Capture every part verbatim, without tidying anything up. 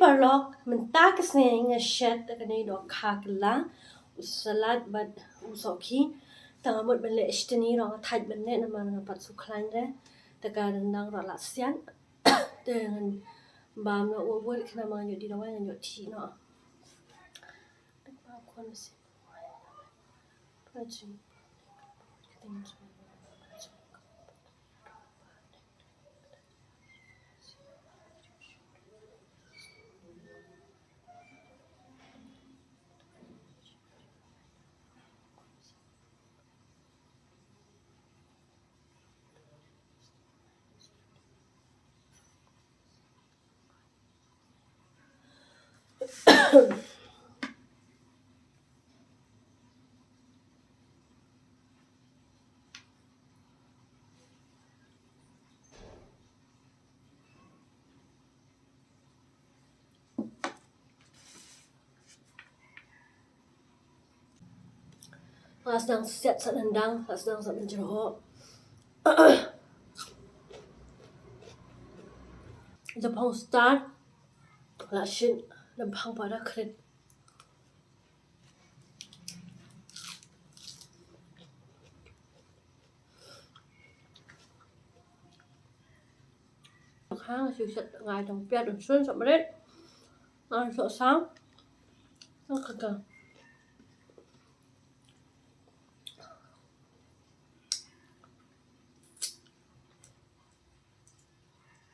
Paralok, mynta ka sngi nga shet da kane ka dohkha kylla, u salad bad u sohkhih. Tang nga mut ban leh shiteng ruh nga thait ban leh namar nga pat shu khlaiñ re. Te ka ryndang ruh la siat. Te ngan bam noh u bud khnang ba ngan ïoh die dawai, ngan ïoh thih noh. Nga sdang siat sa ryndang, nga sdang sa pynjrhoh. Japhang star la shin, japhang pada krit. Hang shu shet ngai tang piat un sun sa mret. Ngai so sang. Ngai ka ka.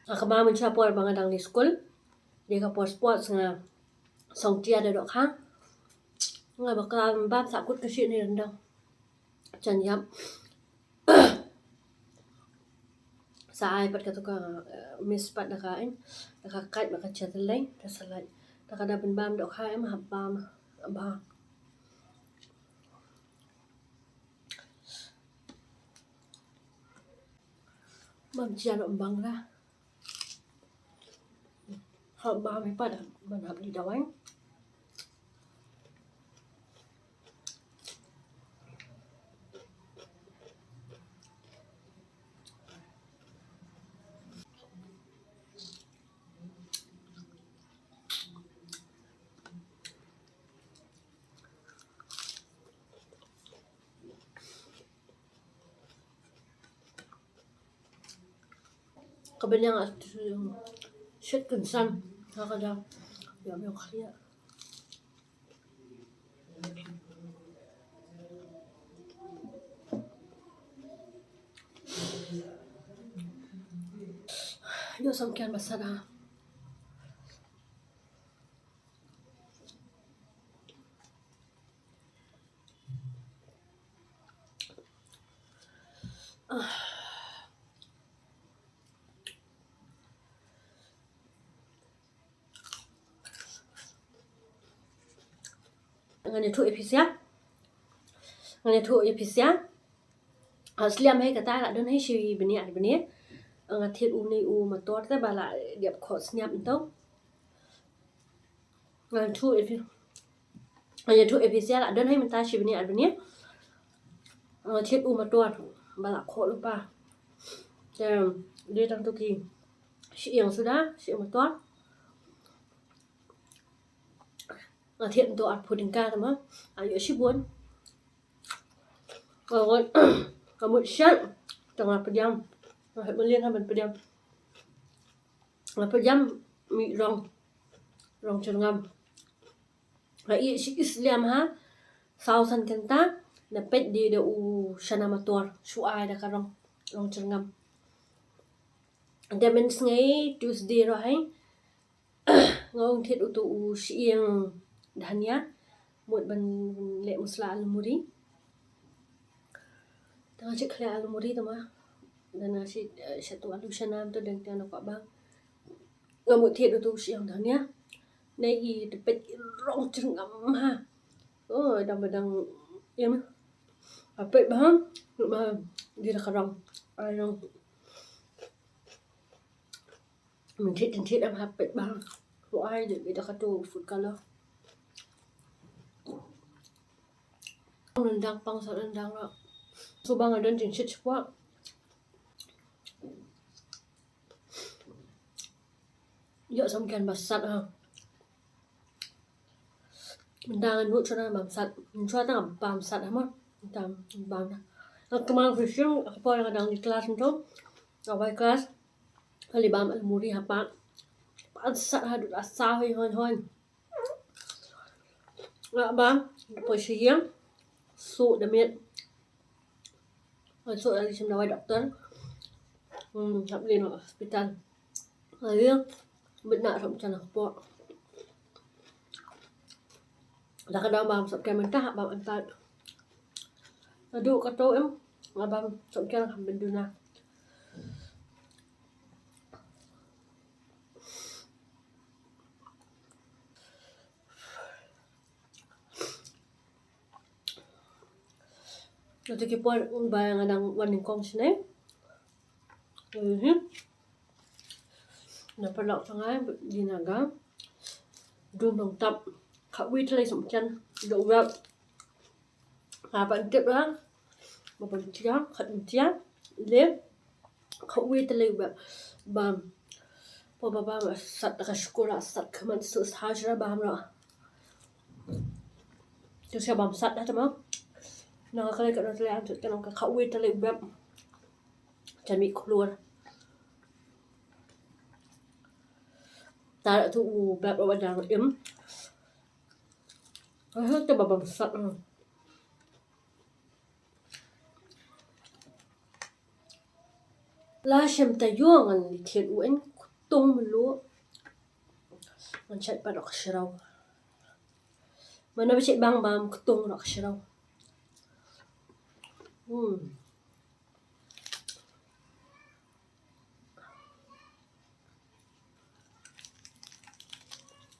Nga kynmaw mynta por ba nga dang dei skul, dei ka por sports nga song tia da dohkha. Nga bakla bam sa kut ka shi ne ryndang. Jan ïap. Sa ai pat katu ka, eh, miss pat da ka in, da ka kait ba ka cha teleng, da salad. Da ka da ban bam dohkha em hap bam ba. Bam jan bang la. Hap bam hi pat ban hap die dawai. Ka bynta nga shet kynsan ha ka da ïa ïa khlieh. Ïoh sam kian ba sat ha. Ngan ïathuh ïa phi sha. Ngan ïathuh ïa phi sha. Ah, sliam hi kata la don hi shi bniah bniah. Nga thied u ne u motor te ba la dep khoh sniap nto. Ngan ïathuh ïa phi. Ngan ïathuh ïa phi sha la don hi mynta shi bniah bniah. Nga thied u motor ba la khoh lypa. Te dei tang tu ki shi ïing suda, shi ïing motor. Nga thied nto arphew tyngka te ma. Nga ïoh shibun. Nga mut, nga mut shet. Te nga pdiang. Nga hap mlien ha ban pdiang. Nga pdiang mih rong. Rong Jyrngam. Nga ïeh shi sliam ha. Saw san kynta. Na peit dei da u shana motor. Shu ai da ka rong. Rong Jyrngam. Te mynsngi Tuesday ruh hi. Nga ong thied utu u shi ïing dhania. Mut ban leh masala alu muri. Te nga shu khleh alu muri te ma. Te nga shu, eh, shet tu alu shanam tu dang te na kwah bang. Nga mut thied utu u shi ïing dhania. Nei i te peit i rong Jyrngam ha. Oh, dang ba dang ïa ma. Apeit ba ha. Ba dei da ka rong. Ai rong. Mynta mynta em hap peit ba. Wa ai de da katu food color. Rendang pang sa rendang la. Suba nga don jingshit shipwa. Ïoh sam kian ba sat ha. Mynta ngan nud shuwa bamsat. Shuwa tang bamsat ha mo. Mynta bam na. Nga kynmaw phi shu, ka por nga dang class mynta. Nga bai class. Nga la bam almuri ha park. Bamsat haduh da saw hoi hoi hoi. Nga bam, poi sha ïing. Suk da miet. Nga suk da leit shim dawai doktor. Hmm, hap leit noh hospital. Nga ïeng, bit na rom chan kpoh. Da ka daw bam sop kem mynta, bam antat. Naduh kato em, nga bam sop kem kham benduna. Kata ki por ba nga dang wan nyngkong shane. Mhm. Na paralok jong nga, di na ga. Dum dong tap. Kawei tylli sum chen. Dok wep. Nga pat tip ra. Ba ban tia, khat ban tia. Le. Kawei tylli wep. Bam. Po ba bam sat ka shkura sat ka man su sa jra bam ra. Tu sia bam sat da tama. Na ka le ka na le an tu ka na ka kawei tylli wep. Jan mi klur. Tar tu u bep wa dang im. Aha, tu ba bam sat. La shem ta yo ngan li thied u en ktung melu. Ngan chat pa dok shrau. Mana ba chat bang bam ktung dok shrau. Hmm.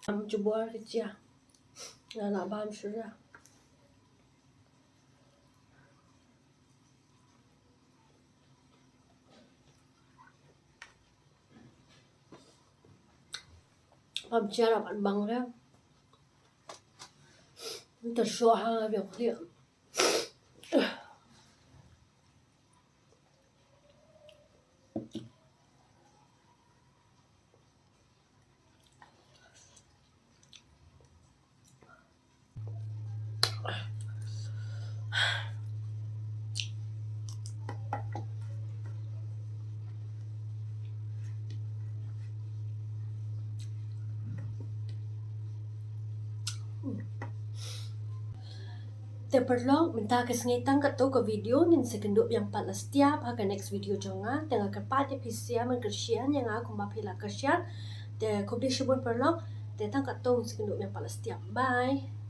Am jubor ke chia. Na la bam sura. Bam chia la bang re. Ntar shuwa ha biang khlieh. Te paralok, mynta ka sngi tang katto ka video, ngin sa kynduh biang pat la stiap ha ka next video jong nga. Te nga kyrpad ïa phi sha ban kyrshan ïa nga kumba phi la kyrshan. Te khublei shibun paralok, te tang katto ngin sa kynduh biang pat la stiap. Bye.